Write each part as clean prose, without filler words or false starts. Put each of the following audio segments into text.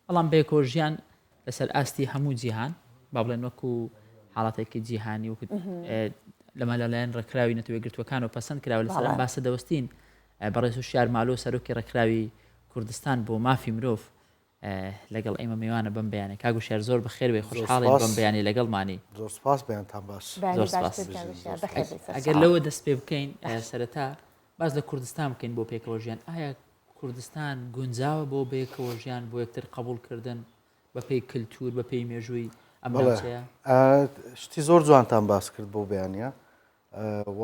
بەڵام بەیەکەوە ژیان لەسەر ئاستی هەموو جیهان با بڵێن وەکو حاڵاتێکی جیهانی وەکو لەمە لەلایەن ڕێکخراوی نەتەوە یەکگرتووەکانەوە پەسەند کراوە لەسەر ئەم باسە دەوەستین. بەڕێز هوشیار مالۆ سەرۆکی ڕێکخراوی کوردستان بۆ مافی مرۆڤ لەگەڵ ئێمە میوانە بەم بەیانە. کاک هوشیار زۆر بەخێر بێی، خۆشحاڵین بەم بەیانەی لەگەڵمانی. زۆر سپاس، بەیانتان باش. زۆر سپاس. ئەگەر لەوە دەست پێ بکەین سەرەتا باس لە کوردستان بکەین بۆ پێکەوە ژیان، ئایا کوردستان گونجاوە بۆ بەیەکەوە ژیان، بۆ یەکتر قبوڵکردن بەپێی کلتور، بەپێی مێژووی ئەم ناوچەیە؟ شتی زۆر جوانتان باس کرد بەو بەیانە و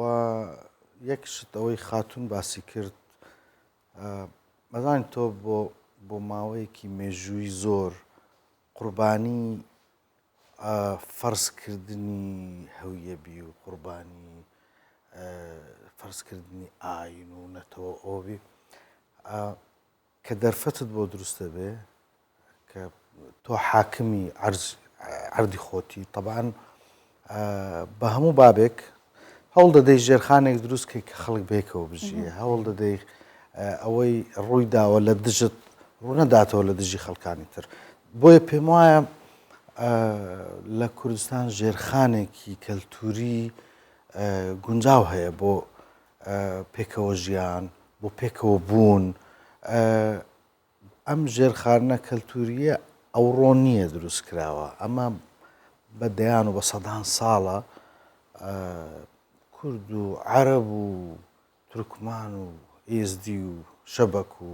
یەک شت ئەوەی خاتون باسی کرد ئەزانی تۆ بۆ بۆ ماوەیەکی مێژووی زۆر قوربانی فەرزکردنی هەویە بی و قوربانی فەرزکردنی ئاین و نەتەوە ئەوبی کە دەرفەتت بۆ دروست دەبێ کە تۆ حاکمی عەردی خۆتی تەبعەن بە هەموو بابێک هەوڵ دەدەی ژێرخانێک دروست کەی کە خەڵک بەیەکەوە بژیە هەوڵ دەدەی ئەوەی ڕووی داوە لە دژت ڕوونەداتەوە لە دژی خەڵکانی تر بۆیە پێم وایە لە کوردستان ژێرخانێکی کەلتوری گونجاو هەیە بۆ پێکەوە ژیان بۆ پێکەوە بوون ئەم ژێرخانە کەلتورییە ئەوڕۆ نییە دروست کراوە، ئەمە بە دەیان و بە سەدان ساڵە کورد و عەرەب و تورکمان و ئێزدی و شەبەک و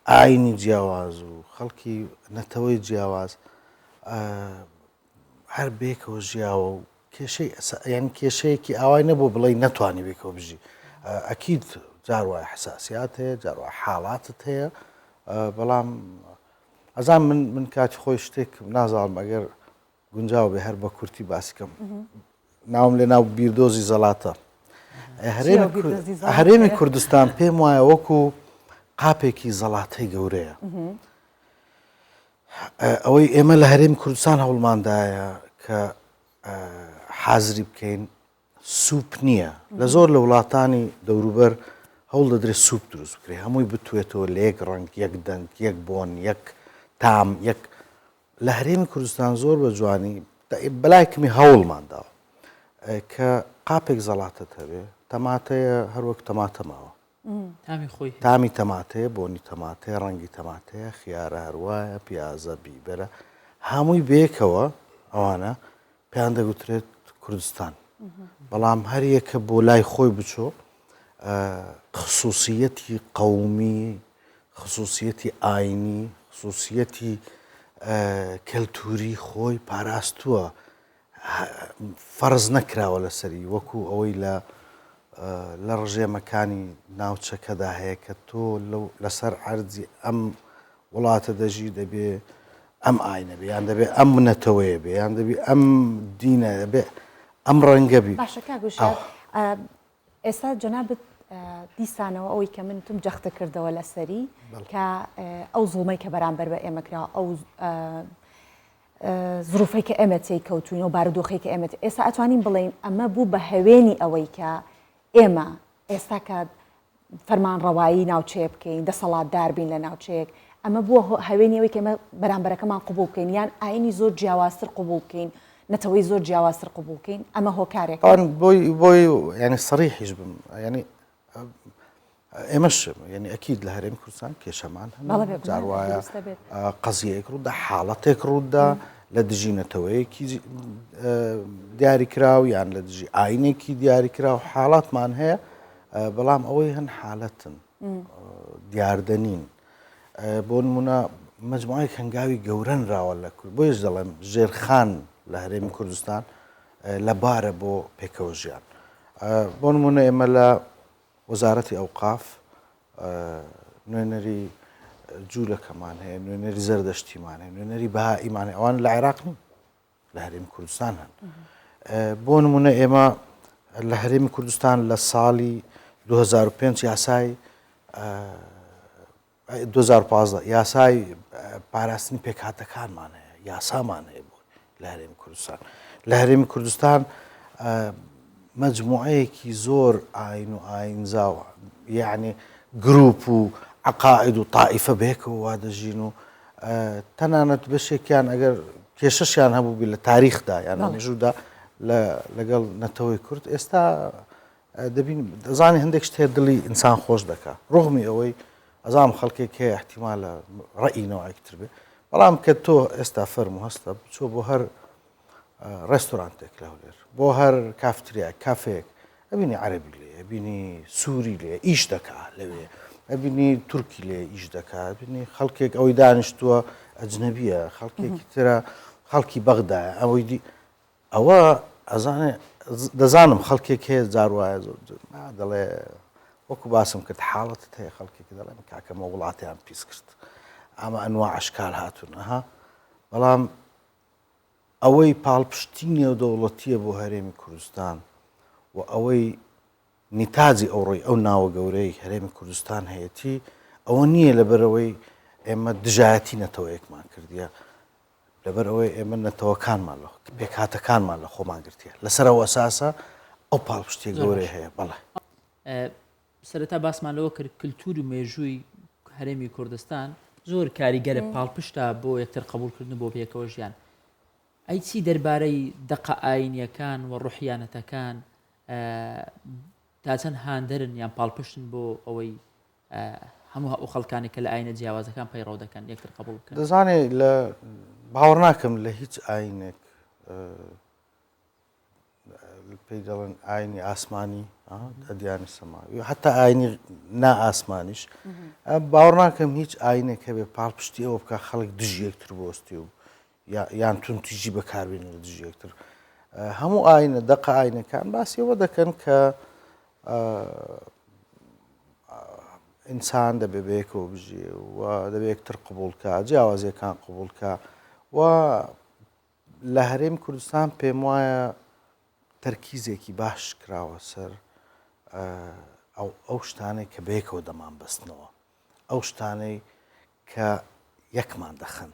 ئاینی جیاواز و خەڵکی نەتەوەی جیاواز هەر بێکەوە ژیاوە و کێشەی یان کێشەیەکی ئاوای نەبوو بڵێ نەتوانی بێکەوە بژی ئەکید جار وایە حساسیات هەیە جار وایە حاڵاتت هەیە بەڵام ئەزان من من کاتی خۆی شتێک نازانم ئەگەر گونجاو بێ هەر بە کورتی باسکەم ناوم لێ ناو بیردۆزی زەڵاتە هەرێمی کوردستان پێم وایە وەکو قاپێکی زەڵاتەی گەورەیە ئەوەی ئێمە لە هەرێمی کوردستان هەوڵماندایە کە حازری بکەین سوپ نییە لە زۆر لە وڵاتانی دەوروبەر هەوڵ دەدرێت سوپ دروست بکرێت هەمووی بتوێتەوە لە یەک ڕەنگ یەک دەنگ یەک بۆن یەک تام یەک لە هەرێمی کوردستان زۆر بە جوانی بەلای کمی هەوڵمان داوە کە قاپێک زەڵاتت هەبێ تەماتەیە هەروەک تەماتە ماوە تامی خۆی هەیە. تامی تەماتەیە، بۆنی تەماتەیە، ڕەنگی تەماتەیە، خیارە هەروایە، پیازە، بیبەرە، هەمووی بەیەکەوە ئەوانە پێیان دەگوترێت کوردستان. بەڵام هەر یەکە بۆ لای خۆی بچۆ خسوسیەتی قەومی، خسوسیەتی ئاینی، خسوسیەتی کەلتوری خۆی پاراستووە. فەرز نەکراوە لەسەری وەکو ئەوەی لە لە ڕژێمەکانی ناوچەکەدا هەیە کە تۆ لەسەر عەرزی ئەم وڵاتە دەژی دەبێ ئەم ئاینە بێ یان دەبێ ئەم نەتەوەیە بێ یان دەبی ئەم دینە بێ ئەم ڕەنگە بی باشە کاک وشیار ئێستا جەنابت دیسانەوە ئەوەی کە من تم جەختە کردەوە لەسەری کە ئەو زوڵمەی کە بەرامبەر بە ئێمە کرا ئەو زروفەی کە ئێمە تێی کەوتوین و بارودۆخی کە ئێمە ئێستا ئەتوانین بڵێین ئەمە بوو بە هەوێنی ئەوەی کە ئێمە ئێستا کە فەرمانڕەوایی ناوچەیە بکەین دەسەڵاتدار بین لە ناوچەیەک ئەمە بووە هەوێنی ئەوەی کە ئێمە بەرامبەرەکەمان قبوڵ بکەین یان ئاینی زۆر جیاوازتر قبوڵ بکەین نەتەوەی زۆر جیاوازتر قبوڵ بکەین ئەمە هۆکارێک بۆی بۆی ینی سەریحیش بم ینی ئێمەش یعنی ئەکید لە هەرێمی کوردستان کێشەمان هەن جار وایە قەزیەیەک ڕوودا حاڵەتێک ڕوودا لە دژی نەتەوەیەکی دیاریکراو یان لە دژی ئاینێکی دیاریکراو حاڵاتمان هەیە بەڵام ئەوەی هەن حالەتن دیاردە نین بۆ نمونە مجموعەیەک هەنگاوی گەورەنراوە لە کورد بۆیش دەڵێم ژێرخان لە هەرێمی کوردستان لەبارە بۆ پێکەوە ژیان. بۆ نمونە ئێمە لە وەزارەتی ئەوقاف نوێنەری جوولەکەمان هەیە، نوێنەری زەردەشتیمان هەیە، نوێنەری بەهائیمان هەیە، ئەوان لە عێراق نین، لە هەرێمی کوردستان هەن. بۆ نمونە ئێمە لە هەرێمی کوردستان لە ساڵی 2005 یاسای 2015 یاسای پاراستنی پێکهاتەکانمان هەیە، یاسامان هەیە بۆ لە هەرێمی کوردستان. لە هەرێمی کوردستان مجموعەیەکی زۆر ئاین و ئاینزا و یعنی گروپ و عقائد و تائیفە بەیەکەوە وا دەژین و تەنانەت بەشێکیان ئەگەر کێشەشیان هەبوو بی لە تاریخدا یان لە مێژوودا لەگەڵ نەتەوەی کورد ئێستا دەبین دەزانانی هەندێک شت هەیە دڵی ئینسان خۆش دەکا ڕغمی ئەوەی ئەزام خەڵکێک هەیە احتیمالە ڕئی نەوەیەک تر بێ بەڵام کە تۆ ئێستا فەرمو هەستە بچۆ بۆ هەر ڕێستۆرانتێک لە هەولێر بۆ هەر کافتریا کافەیەک ئەبینی عەربی لێ ئەبینی سووری لێ ئیش دەکا لەوێ ئەبینی تورکی لێ ئیش دەکا ئەبینی خەڵکێک ئەوەی دانیشتووە ئەجنەبیە خەڵکێکی ترە خەڵکی بەغدایە ئەوەی دی ئەوە ئەزانێ دەزانم خەڵکێک هەیە جار وایە زۆر دەڵێ وەکو باسم کرد حاڵەتت هەیە خەڵکێک دەڵێن کاکەمە وڵاتیان پیس کرد ئەمە ئەنوا ئەشکال هاتوون ئەها بەڵام ئەوەی پاڵپشتی نێودەوڵەتییە بۆ هەرێمی کوردستان و ئەوەی نیتاجی ئەوڕۆی ئەو ناوە گەورەی هەرێمی کوردستان هەیەتی ئەوە نییە لەبەرئەوەی ئێمە دژایەتی نەتەوەیەکمان کردیە لەبەر ئەوەی ئێمە نەتەوەکانمان لە پێکهاتەکانمان لە خۆمان گرتیە لەسەر ئەو ئەساسە ئەو پاڵپشتیە گەورەی هەیە بەڵێ. سەرەتا باسمان لەوە کرد کلتور و مێژووی هەرێمی کوردستان زۆر کاریگەرە پاڵپشتە بۆ یەکتر قبوڵکردن و بۆ پێکەوە ژیان. ئەی چی دەربارەی دەقە ئاینیەکان و ڕوحیانەتەکان تا چەند هاندەرن یان پاڵپشتن بۆ ئەوەی هەموو ئەو خەڵکانی کە لە ئاینە جیاوازەکان پەیڕەو دەکەن یەکتر قبوڵ بکەن؟ دەزانێ لە باوەڕ ناکەم لە هیچ ئاینێک پێی دەڵێن ئاینی ئاسمانی ئەدیانی سەماوی حتا ئاینی نا ئاسمانیش باوەڕ ناکەم هیچ ئاینێک هەبێ پاڵپشتی ئەوە بکە خەڵک دژ یەکتر بۆستی و یان توندتیژی بەکاربێنن لە دژی یەکتر هەموو ئاینە دەقە ئاینەکان باسی ئەوە دەکەن کە ئینسان دەبێ بەیەکەوە بژێ و دەبێ یەکتر قبوڵکە جیاوازیەکان قبوڵکە و لە هەرێم کوردستان پێم وایە تەرکیزێکی باش کراوە سەر ئەو ئەو شتانەی کە بەیەکەوە دەمان بەستنەوە ئەو شتانەی کە یەکمان دەخەن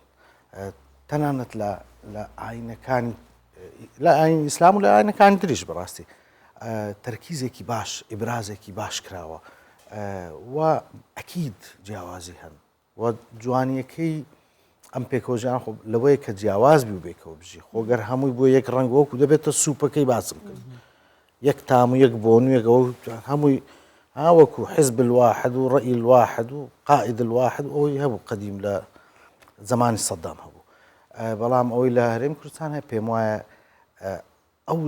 تەنانەت لە لە ئاینەکانی لە ئاین ئیسلام و لە ئاینەکانی تریش بەڕاستی تەرکیزێکی باش ئیبرازێکی باش کراوە و ئەکید جیاوازی هەن و جوانیەکەی ئەم پێکەوەژیان خۆ لەوەیە کە جیاواز بی و بێکەوە بژی خۆگەر هەمووی بۆ یەک ڕەنگ وەکو دەبێتە سوپەکەی باسم کرد یەک تام و یەک بۆن و یەک ئەوە هەمووی ها وەکو حزب الواحد و ڕەئی الواحد و قائد الواحد ئەوەی هەبوو قەدیم لە زمانی سەدام هەبوو بەڵام ئەوەی لە هەرێم کوردستان هەیە پێم وایە ئەو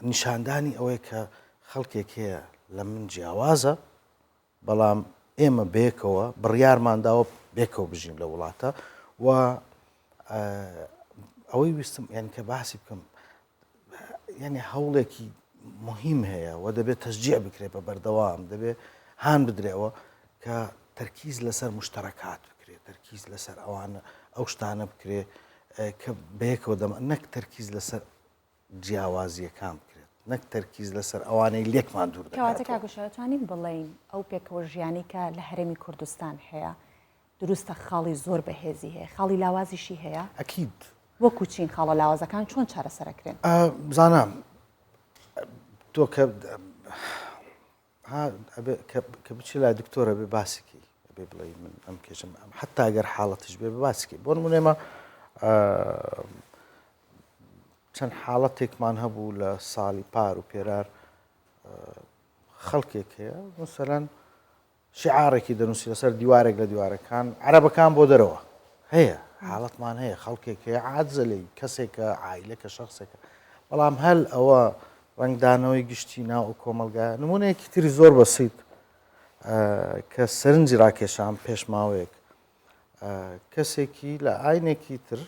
نیشاندانی ئەوەیە کە خەڵکێک هەیە لە من جیاوازە بەڵام ئێمە بەیەکەوە بڕیارمان داوە بێکەوە بژین لە وڵاتە و ئەوەی ویستم یعنی کە باسی بکەم یعنی هەوڵێکی مهم هەیە و دەبێت تەشجیع بکرێت بە بەردەوام دەبێت هان بدرێەوە کە تەرکیز لەسەر مشتەرەکات بکرێت تەرکیز لەسەر ئەوانە ئەو شتانە بکرێت کە بەیەکەوە دەم نەک تەرکیز لەسەر جیاوازییەکان بکرێت نەک تەرکیز لەسەر ئەوانەی لێکمان دوور دەکاتەوە. کەواتە کاک وشە ئەتوانین بڵێین ئەو پێکەوە ژیانەی کە لە هەرێمی کوردستان هەیە دروستە خاڵی زۆر بەهێزی هەیە خاڵی لاوازیشی هەیە؟ ئەکید. وەکو چین خاڵە لاوازەکان چۆن چارەسەرەکرێن؟ زانا تۆ کە ها ئەبێ کە بچی لای دکتۆر ئەبێ باسی کەی ئەبێ بڵێ من ئەم کێشم ئەم حتا گەر حاڵەتیش بێ باسی کەی بۆ نمونە ئێمە چەند حاڵەتێکمان هەبوو لە ساڵی پار و پێرار خەڵکێک هەیە مثلەن شیعارێکی دەنووسی لەسەر دیوارێک لە دیوارەکان عەرەبەکان بۆ دەرەوە هەیە حاڵەتمان هەیە خەڵکێک هەیە عاجزە لێی کەسێکە عایلەکە شخصێکە بەڵام هەل ئەوە ڕەنگدانەوەی گشتی ناو ئەو کۆمەڵگایە نمونەیەکی تری زۆر بەسیت کە سەرنجی ڕاکێشام پێش ماوەیەک کەسێکی لە ئاینێکی تر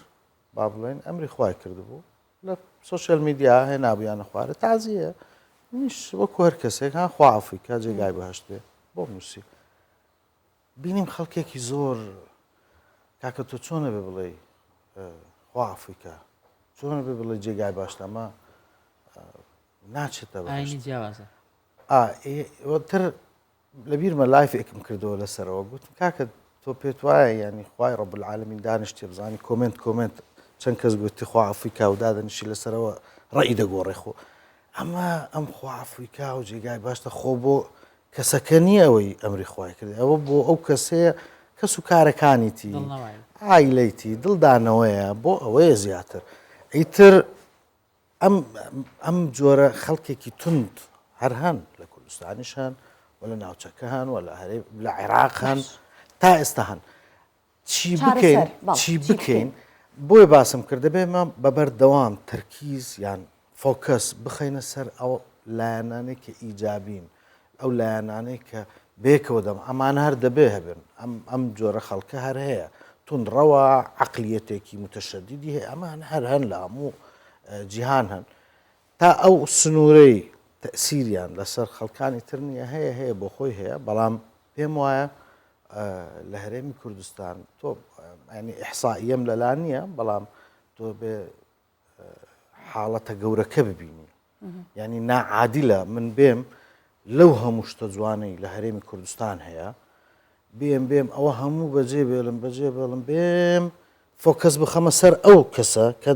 با بڵێن ئەمری خوای کردبوو لە social media هێنابوویانە خوارێ تازیە منیش وەکو هەر کەسێک ها خوا عەفوی کا جێگای بەهەشت بێ بۆم نووسی بینیم خەڵکێکی زۆر کاکە تۆ چۆنە بێ بڵێ خوا عەفوی کا چۆنە بێ بڵێ جێگای باشتە ئەمە ناچێتە ئاینی جیاوازە تر لەبیرمە live ێکم کردەوە لەسەرەوە گوتم کاکە تۆ پێت وایە یانی خوای رب العالمین دانیشتێ بزانی comment comment چەند کەس گوتی خوا عەفوی کا و دادەنیشی لەسەرەوە ڕێی دەگۆڕێ خۆ ئەمە ئەم خوا عەفوی کا و جێگای باشتە خۆ بۆ کەسەکە نییە ئەوەی ئەمری خوای کرد ئەوە بۆ ئەو کەسەیە کەس و کارەکانیتی عایلەیتی دڵدانەوەیە بۆ ئەوەیە زیاتر ئیتر ئەم ئەم جۆرە خەڵکێکی توند هەر هەن لە کوردستانیش هەن و لە ناوچەکە هەن و لە هەرێ لە عێراق هەن تا ئێستا هەن چی بکەین چی بکەین بۆیە باسم کرد دەبێ مە بە بەردەوام تەرکیز یان focus بخەینە سەر ئەو لایەنانەی کە ئیجابین ئەو لایەنانەی کە بێکەوە دەم ئەمان هەر دەبێ هەبن ئەم ئەم جۆرە خەڵکە هەر هەیە توندڕەوە عقلیەتێکی متەشەدیدی هەیە ئەمان هەر هەن لە هەموو جیهان هەن تا ئەو سنوورەی تەسیریان لەسەر خەڵکانی تر نییە هەیە هەیە بۆ خۆی هەیە بەڵام پێم وایە لە هەرێمی کوردستان تۆ ینی ئیحسائیەم لەلا نییە بەڵام تۆ بێ حاڵەتە گەورەکە ببینی ینی ناعادلە من بێم لەو هەموو شتە جوانەی لە هەرێمی کوردستان هەیە بێم بێم ئەوە هەموو بەجێ بێڵم بەجێ بێڵم بێم focus بخەمە سەر ئەو کەسە کە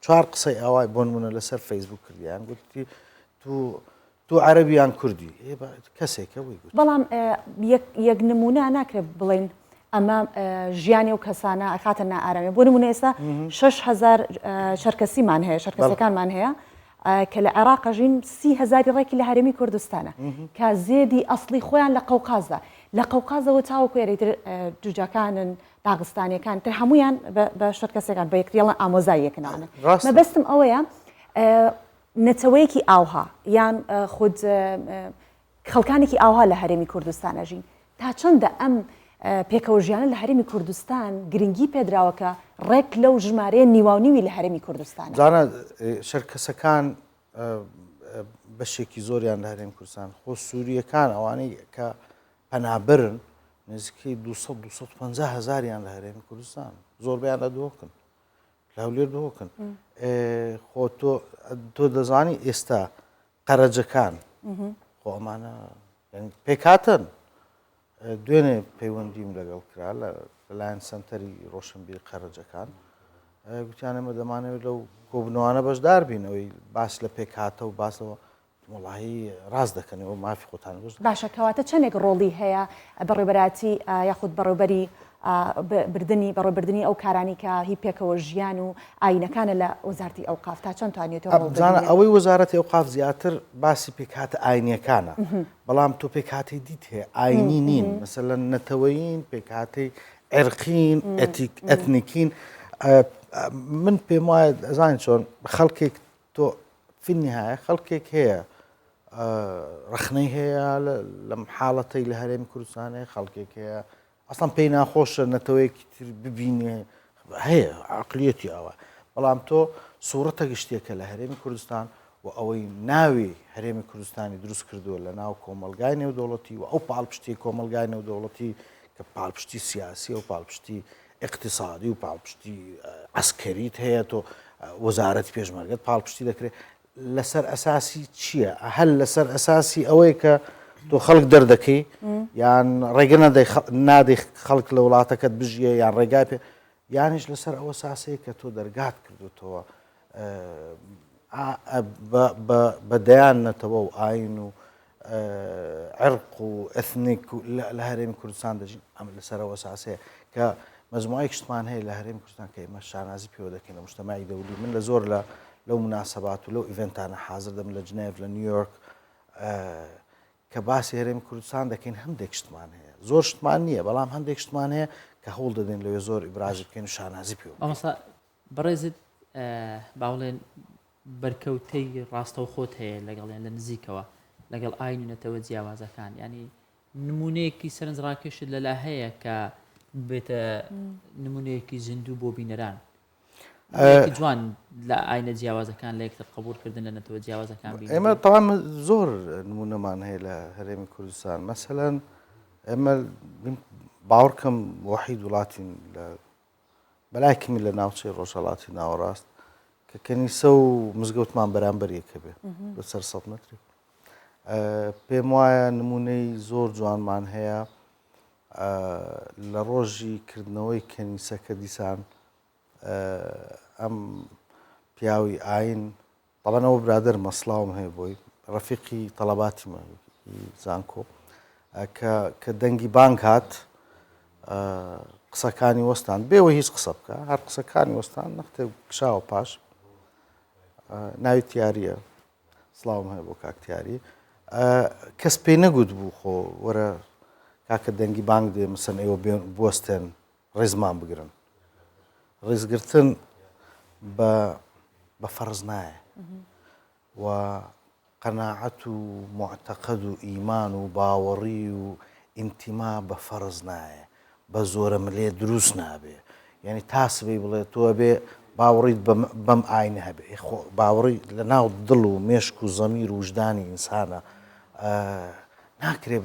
چوار قسەی ئاوای بۆ نمونە لەسەر فەیسبوک کردیان گوتی تو تۆ عەرەبی یان کوردی؟ ئێ با کەسێکە وەی گوت. بەڵام یەک یەک نموونە ناکرێت بڵێین ئەمە ژیانی ئەو کەسانە ئەخاتە نائارامی بۆ نموونە ئێستا 6هزار چەرکەسیمان هەیە چەرکەسەکانمان هەیە کە لە عێراق ژین سی هەزاری ڕێکی لە هەرێمی کوردستانە کە زێدی ئەسڵی خۆیان لە قەوقازە لە قەوقازەوە تاوەکو ئێرەی تر جوجەکانن داغستانیەکان تر هەمویان بە شەرکەسەکان بە یەکتریڵە ئامۆزای یەکنانە مەبەستم ئەوەیە نەتەوەیەکی ئاوها یان خود خەڵکانێکی ئاوها لە هەرێمی کوردستان ئەژین، تا چەندە ئەم پێکەوە ژیانە لە هەرێمی کوردستان گرنگی پێدراوە کە ڕێک لەو ژمارەیە نیواونیوی لە هەرێمی کوردستانە؟ زانا شەرکەسەکان بەشێکی زۆریان لە هەرێم کوردستان خۆ سووریەکان ئەوانەی کە پەنابەرن نزیکەی 200 250 هەزاریان لە هەرێمی کوردستان زۆربیان لە دهۆکن لە هەولێر دهۆکن خۆ تۆ تۆ دەزانی ئێستا قەرەجەکان خۆ ئەمانە پێکهاتن دوێنێ پەیوەندیم لەگەڵ کرا لە لەلایەن سنتەری ڕۆشنبیر قەرەجەکان گوتیان ئێمە دەمانەوێت لەو کۆبنەوانە بەشدار بین ئەوەی باس لە پێکهاتە و باسەوە وەڵاهی ڕاست دەکەن ئێوە مافی خۆتانە بەس. باشە کەواتە چەندێک ڕۆڵی هەیە بەڕێوبەرایەتی یاخود بەڕێوبەری بردنی بەڕێوبردنی ئەو کارانی کە هی پێکەوە ژیان و ئاینەکانە لە وەزارتی ئەوقاف تا چەند توانیوێتی ڕۆڵ بزانە ببینێت؟ ئەوەی وەزارەتی ئەوقاف زیاتر باسی پێکهاتە ئاینیەکانە بەڵام تۆ پێکهاتەی دیت هەیە ئاینی نین مەسەلەن نەتەوەیین پێکهاتەی عیرقین ئەتیک ئەتنیکین من پێم وایە ئەزانی چۆن خەڵکێک تۆ فی النهایە خەڵکێک هەیە ڕەخنەی هەیە لەم حاڵەتەی لە هەرێمی کوردستان هەیە خەڵکێک هەیە ئەسڵەن پێی ناخۆشە نەتەوەیەکی تر ببینێ هەیە عقلیەتی ئەوە بەڵام تۆ سوورەتە گشتیەکە لە هەرێمی کوردستان و ئەوەی ناوی هەرێمی کوردستانی دروست کردووە لە ناو کۆمەلگای نێودەوڵەتی و ئەو پاڵپشتی کۆمەلگای نێودەوڵەتی کە پاڵپشتی سیاسی و پاڵپشتی ئیقتیسادی و پاڵپشتی عەسکەریت هەیە تۆ وەزارەتی پێشمەرگەت پاڵپشتی دەکرێت لەسەر ئەساسی چییە؟ هەل لەسەر ئەساسی ئەوەیە کە تۆ خەڵک دەردەکەی یان ڕێگە نادەی نادەی خەڵک لە وڵاتەکەت بژیە یان ڕێگای پێ یانیش لەسەر ئەوە ساسەیە کە تۆ دەرگات کردوتەوە بە دەیان نەتەوە و ئاین و عرق و ئەثنیک لە هەرێمی کوردستان دەژین ئەم لەسەرەوە ساسەیە کە مەجموعەیەک شتمان هەیە لە هەرێمی کوردستان کە ئێمە شانازی پێوە دەکەین لە مجتەمەعی دەولی من لە زۆر لە لەو مناسبات و لەو event انە حاضر دەم لە جنێڤ لە نیویۆرک کە باسی هەرێمی کوردستان دەکەین هەندێک شتمان هەیە زۆر شتمان نییە بەڵام هەندێک شتمان هەیە کە هەوڵ دەدەین لەوێ زۆر ئیبرازی بکەین و شانازی پێوە مامۆستا بەڕێزت با بڵێن بەرکەوتەی ڕاستەوخۆت هەیە لەگەڵیان لە نزیکەوە لەگەڵ ئاین و نەتەوە جیاوازەکان ینی نمونەیەکی سەرنجڕاکێشت لەلا هەیە کە ببێتە نمونەیەکی زیندوو بۆ بینەران جوان لە ئاینە جیاوازەکان لە یەکتر قبولکردن لە نەتەوە جیاوازەکان ئێمە تاوان زۆر نمونەمان هەیە لە هەرێمی کوردستان مەسەەن ئێمە باوەڕکەم وەحید وڵاتین لە بەلای کەمی لە ناوچەی ڕۆژهەڵاتی ناوەڕاست کە کەنیسە و مزگەوتمان بەرامبەر یەکە بێ لەسەر سە مەتری پێم وایە نمونەی زۆر جوانمان هەیە لە ڕۆژی کردنەوەی کەنیسەکە دیسان ئەم پیاوی ئاین تەبعەن ئەوە برادەرمە سڵاوم هەیە بۆی ڕەفیقی تەڵەباتیمە زانکۆ کە کە دەنگی بانگ هات. قسەکانی وەستان بێەوە هیچ قسە بکە هەر قسەکانی وەستان نەختێ کشاوە پاش ناوی تیاریە سڵاوم هەیە بۆ کاک تیاری کەس پێی نەگوت بوو خۆ وەرە کاکە دەنگی بانگ دێ مسەن ئێوە بوەستێن ڕێزمان بگرن ڕێزگرتن بە بە فەرز نایە و قەناعەت و موعتەقەد و ئیمان و باوەڕی و ئینتیما بە فەرز نایە بە زۆرە ملێ دروست نابێ یعنی تا سبەی بڵێ تۆ ئەبێ باوەڕیت بەم ئاینە هەبێ خۆ باوەڕی لە ناو دڵ و مێشک و زەمیر و وژدانی ئینسانە ناکرێ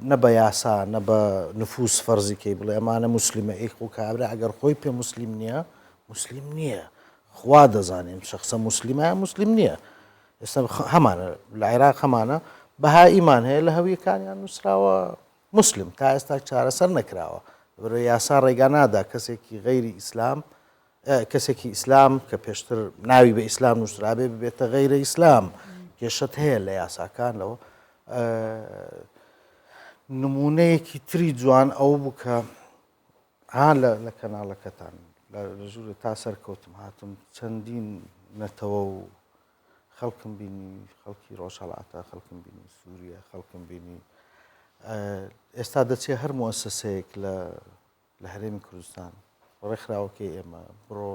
نە بە یاسا نە بە نفوس فەرزی کەی بڵێ ئەمانە موسلیمە ئەی خۆ کابرا ئەگەر خۆی پێ موسلیم نییە موسلیم نییە خوا دەزانێ ئەم شەخسە موسلیمە یا موسلیم نییە ئێستا هەمانە لە عێراق هەمانە بەهائیمان هەیە لە هەویەکانیان نووسراوە موسلم تا ئێستا چارەسەر نەکراوە لەبەرئەوەی یاسا ڕێگا نادا کەسێکی غەیری ئیسلام کەسێکی ئیسلام کە پێشتر ناوی بە ئیسلام نووسرابێ ببێتە غەیرە ئیسلام کێشەت هەیە لە یاساکان لەوە نمونەیەکی تری جوان ئەو بوو کە ها لە کەناڵەکەتان لە ژوورە تا سەرکەوتم هاتم چەندین نەتەوە و خەڵکم بینی خەڵکی ڕۆژهەڵاتە خەڵکم بینی سووریە خەڵکم بینی ئێستا دەچێ هەر موسسەیەک لە لە هەرێمی کوردستان ڕێکخراوەکەی ئێمە بڕۆ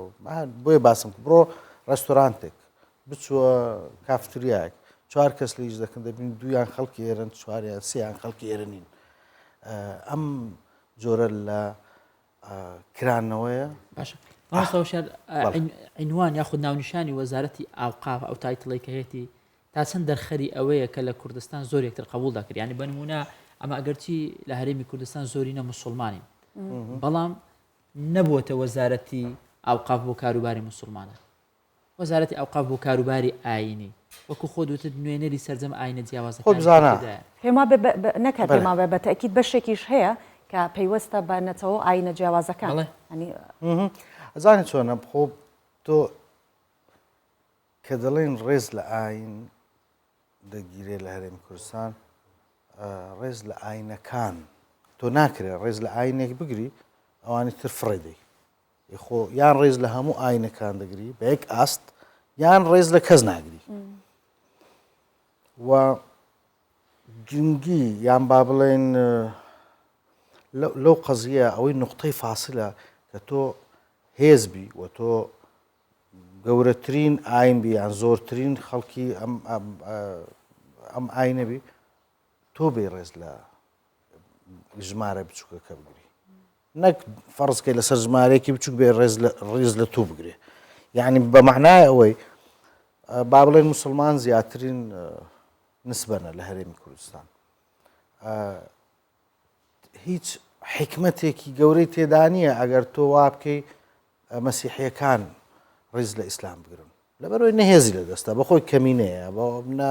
بۆیە باسم بڕۆ ڕێستۆرانتێک بچووە کافتریایەک چوار کەس لە ئیش دەکەن دەبین دویان خەڵکی ئێرن چواریان سیان خەڵکی ئێرە نین ئەم جۆرە لە کرانەوەیە. باشە مامۆستا هۆشیار عینوان یاخود ناونیشانی وەزارەتی ئاوقاف ئەو title ەی کە هەیەتی تا چەند دەرخەری ئەوەیە کە لە کوردستان زۆر یەکتر قبول دەکرد ینی بە نمونە ئەمە ئەگەرچی لە هەرێمی کوردستان زۆرینە مسلمانین بەڵام نەبووەتە وەزارەتی ئاوقاف بۆ کاروباری مسلمانە وەزارەتی ئەوقاف بۆ کاروباری ئایینی، وەکو خۆت وتت نوێنەری سەرجەم ئایینە خۆ جیاوازەکانی بزانە. تێدایە. پێم وابێ بە بە نەک هەر بەلێ. پێم وابێ بە تەئکید بەشێکیش هەیە کە پەیوەستە بە نەتەوە و ئایینە جیاوازەکان. بەڵێ. یانی. ئەزانی چۆنە خۆ تۆ کە دەڵێن ڕێز لە ئایین دەگیرێ لە هەرێمی کوردستان ڕێز لە ئایینەکان تۆ ناکرێ ڕێز لە ئایینێک بگری ئەوانی تر فڕێ دەی. خۆ یان ڕێز لە هەموو ئاینەکان دەگری بە یەک ئاست یان ڕێز لە کەس ناگری و گرنگی یان با بڵێن لەو قەزیە ئەوەی نقطەی فاصلە کە تۆ هێزبی و تۆ گەورەترین ئاین بی یان زۆرترین خەڵکی ئەم ئەم ئاینەبی تۆ بێ ڕێز لە ژمارە بچووکەکە بگری نەک فەرز کەی لەسەر ژمارەیەکی بچوک بێ ڕێز لە ڕیز لە تو بگرێ یعنی بە معنای ئەوەی با بڵێن مسلمان زیاترین نسبەنە لە هەرێمی کوردستان هیچ حکمتێکی گەورەی تێدا نییە ئەگەر تۆ وا بکەی مەسیحیەکان ڕیز لە ئیسلام بگرن لەبەرئەوەی نە هێزی لە دەستە بەخۆی کەمینەیە نە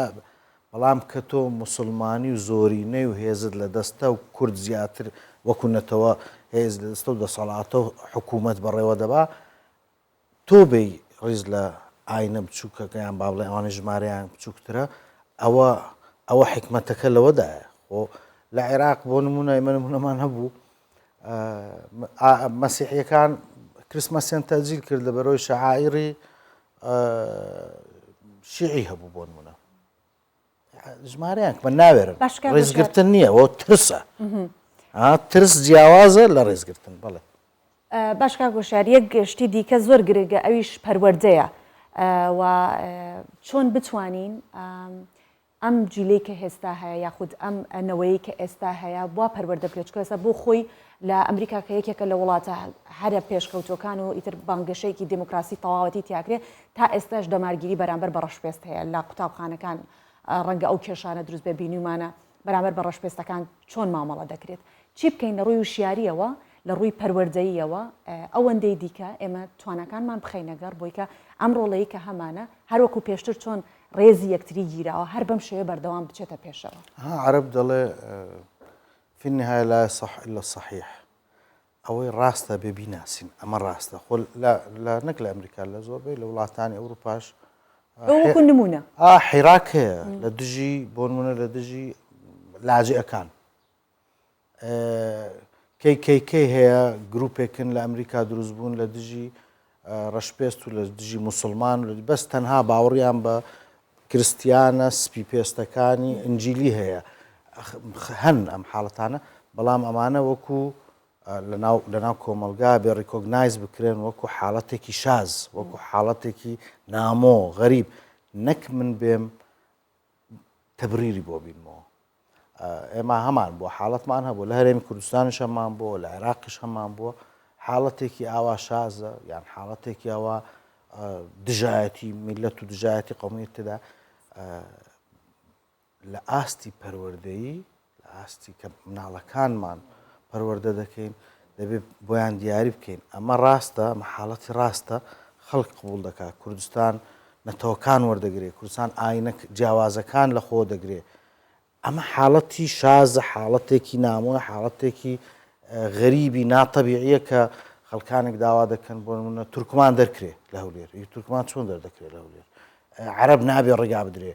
بەڵام کە تۆ موسڵمانی و زۆرینەی و هێزت لە دەستە و کورد زیاتر وەکو نەتەوە هێز لە دەستە و دەسەڵاتە و حکوومەت بەڕێوە دەبا تۆ بێی ڕیز لە ئاینە بچووکەکە یان با بڵێ ئەوانەی ژمارەیان بچووکترە ئەوە ئەوە حیکمەتەکە لەوەدایە خۆ لە عێراق بۆ نمونە ئێمە نمونەمان هەبوو مەسیحیەکان کریسمەسیان تەجیل کرد لە بەرەوەی شەعائیڕی شیعی هەبوو بۆ نمونە ژمارەیان کە ناوێرن ڕێزگرتن نییە ئەو ترسە ترس جیاوازە لە ڕێزگرتن بەڵێ باش کاک هۆشیار یەک شتی دیکە زۆر گرنگە ئەویش پەروەردەیە و چۆن بتوانین ئەم جیلەی کە هێستا هەیە یاخود ئەم نەوەیەی کە ئێستا هەیە وا پەروەردە بکرێت چونکە ئێستا بۆ خۆی لە ئەمریکا کە یەکێکە لە وڵاتە هەرە پێشکەوتووەکان و ئیتر بانگەشەیەکی دێموکراسی تەواوەتی تیاکرێ تا ئێستاش دەمارگیری بەرامبەر بە ڕەشپێست هەیە لە قوتابخانەکان ڕەنگە ئەو کێشانە دروست بێ بینیومانە بەرامبەر بە ڕەشپێستەکان چۆن مامەڵە دەکرێت چی بکەین لە ڕووی وشیارییەوە لە ڕووی پەروەردەییەوە ئەوەندەی دیکە ئێمە تواناکانمان بخەینە گەڕ بۆی کە ئەم ڕۆڵەی کە هەمانە هەروەکو پێشتر چۆن ڕێزی یەکتری گیراوە هەر بەم شێوەیە بەردەوام بچێتە پێشەوە. ها عەرەب دەڵێ فی النهایە لا یصح الا الصحیح ئەوەی ڕاستە بێ بیناسین ئەمە ڕاستە خۆ لە نەک لە ئەمریکا لە زۆربەی لە وڵاتانی ئەوروپاش وەکو نمونە ئا حیراک هەیە لە دژی بۆ نمونە لە دژی لاجئەکان. KKK هەیە گروپێکن لە ئەمریکا دروست بوون لە دژی ڕەشپێست و لە دژی موسڵمان و بەس تەنها باوەڕیان بە کرستیانە سپی پێستەکانی ئنجیلی هەیە هەن ئەم حاڵەتانە بەڵام ئەمانە وەکو لەناو لەناو کۆمەڵگا بێ recognize بکرێن وەکو حاڵەتێکی شاز وەکو حاڵەتێکی نامۆ غەریب نەک من بێم تەبریری بۆ بینمەوە ئێمە هەمان بووە حاڵەتمان هەبوو لە هەرێمی کوردستانیش هەمان بووە لە عێراقیش هەمان بووە حاڵەتێکی ئاوا شازە یان حاڵەتێکی ئەوە دژایەتی میلەت و دژایەتی قومیت تێدا لە ئاستی پەروەردەیی لە ئاستی کە مناڵەکانمان پەروەردە دەکەین دەبێت بۆیان دیاری بکەین ئەمە ڕاستە ئەمە حاڵەتی ڕاستە خەڵک قبوڵ دەکات کوردستان نەتەوەکان وەردەگرێت کوردستان ئاینە جیاوازەکان لە خۆ دەگرێت ئەمە حاڵەتی شازە حاڵەتێکی نامۆیە حاڵەتێکی غەریبی ناتەبیعیە کە خەڵکانێک داوا دەکەن بۆ نمونە تورکمان دەرکرێ لە هەولێر ئی تورکمان چۆن دەردەکرێت لە هەولێر عەرەب نابێ ڕێگا بدرێ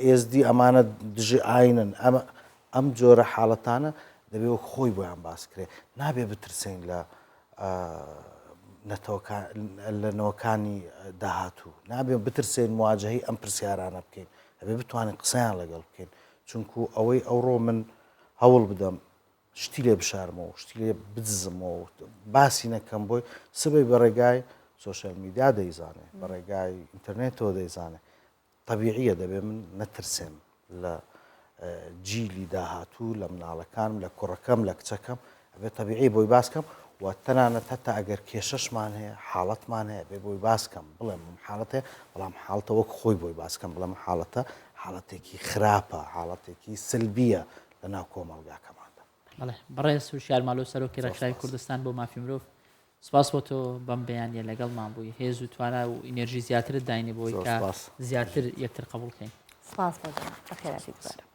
ئێزدی ئەمانە دژی ئاینن ئەمە ئەم جۆرە حاڵەتانە دەبێ وەک خۆی بۆیان باس کرێ نابێ بترسین لە نەتەوەکان لە نەوەکانی داهاتوو نابێ بترسێن مواجهەی ئەم پرسیارانە بکەین ئەبێ بتوانین قسەیان لەگەڵ بکەین چونکو ئەوەی ئەوڕۆ من هەوڵ بدەم شتی لێ بشارمەوە شتی لێ بدزمەوە باسی نەکەم بۆی سبەی بە ڕێگای social media دەیزانێ بە ڕێگای ئینتەرنێتەوە دەیزانێ تەبیعیە دەبێ من نەترسێم لە جیلی داهاتوو لە مناڵەکانم لە کوڕەکەم لە کچەکەم ئەبێ تەبیعی بۆی باس کەم و تەنانەت هەتا ئەگەر کێشەشمان هەیە حاڵەتمان هەیە بێ بۆی باس کەم بڵێم ئەم حاڵەت هەیە بەڵام حاڵتە وەک خۆی بۆی باس کەم بڵێم حاڵەتە حاڵەتێکی خراپە حاڵەتێکی سلبیە لە ناو کۆمەڵگاکەماندا. بەڵێ بەڕێز هوشیار مالۆ سەرۆکی ڕێکخراوی کوردستان بۆ مافی مرۆڤ سپاس بۆ تۆ بەم بەیانیە لەگەڵمان بووی هێز و توانا و ئینێرژی زیاترت داینێ بۆی کە زیاتر یەکتر قبوڵ کەین. سپاس بۆ جەنابت بەخێرهاتی دووبارە.